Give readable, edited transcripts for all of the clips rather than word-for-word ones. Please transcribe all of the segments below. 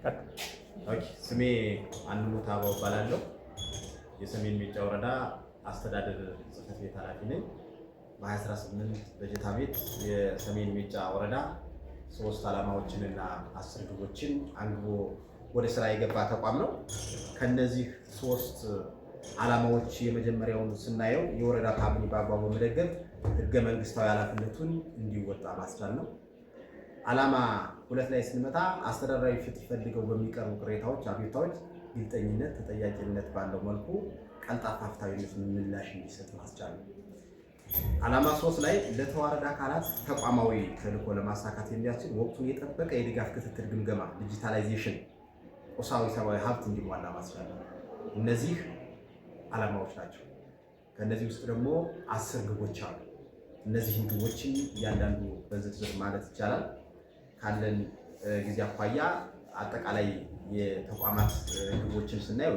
Okay፣ ስሜ አንሙት አበባው እባላለሁ። የሰሜን ሜጫ ወረዳ አስተዳደር ጽሕፈት ቤት ኃላፊ ነኝ። በ2018 በጀት ዓመት የሰሜን ሜጫ ወረዳ 3 ዓላማዎችንና 10 ግቦችን አንግቦ ወደ ስራ የገባ ተቋም ነው። ከነዚህ 3 ዓላማዎች የመጀመሪያውን ስናየው የወረዳ ካቢኔ በአግባቡ በመደገፍ ህገ መንግስታዊ ኃላፊነቱን እንዲወጣ ማስቻል ነው። ዓላማ 2 ላይ ስንመጣ አስተዳደራዊ ፍትህ ፈልገው በሚቀርቡ ቅሬታዎች፣ አቤቱታዎች ግልጠኝነት፣ ተጠያቂነት ባለው መልኩ ቀልጣፋ ፍትሃዊነት ምላሽ እንዲሰጥ ማስቻል ነው። ዓላማ 3 ላይ ለተዋረድ አካላት ተቋማዊ ተልዕኮ ለማሳካት የሚያስችል ወቅቱን የጠበቀ የድጋፍ ክትትል ግምገማ፣ digitalization፣ ቁሳዊ ሰብአዊ ሀብት እንዲሟላ ማስቻል ነው። እነዚህ ዓላማዎች ናቸው። ከእነዚህ ውስጥ ደግሞ 10 ግቦች አሉ። እነዚህን ግቦችን እያንዳንዱ በዝርዝር ማለት ይቻላል። ካለን ጊዜ አኳያ አጠቃላይ የተቋማት ግቦችን ስናይ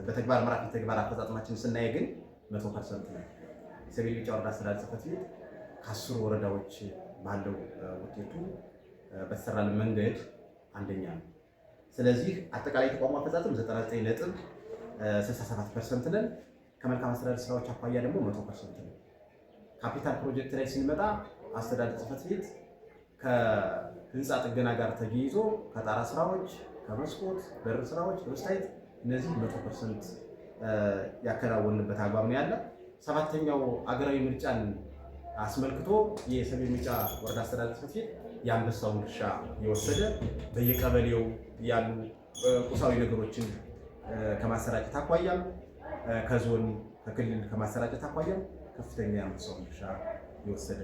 በተግባር ምዕራፍ የተግባር አፈጻጸማችን ስናይ ግን 100% ነው። የሰሜን ሜጫ ወረዳ አስተዳደር ጽሕፈት ቤት ከ10 ወረዳዎች ባለው ውጤቱ በተሰራልን መንገድ አንደኛ ነው። ስለዚህ አጠቃላይ የተቋሙ አፈጻጸም 99.67% ነን። ከመልካም አስተዳደር ስራዎች አኳያ ደግሞ 100% ነው። ካፒታል ፕሮጀክት ላይ ስንመጣ አስተዳደር ጽሕፈት ቤት ከህንፃ ጥገና ጋር ተያይዞ ከጣራ ስራዎች፣ ከመስኮት በር ስራዎች፣ በስታይት እነዚህ 100% ያከናወንበት አግባብ ነው ያለ። 7ኛው አገራዊ ምርጫን አስመልክቶ የሰሜን ሜጫ ወረዳ አስተዳደር ጽሕፈት ቤት የአንበሳውን ድርሻ የወሰደ በየቀበሌው ያሉ ቁሳዊ ነገሮችን ከማሰራጨት አኳያም ከዞን ከክልል ከማሰራጨት አኳያም ከፍተኛ የአንበሳውን ድርሻ የወሰደ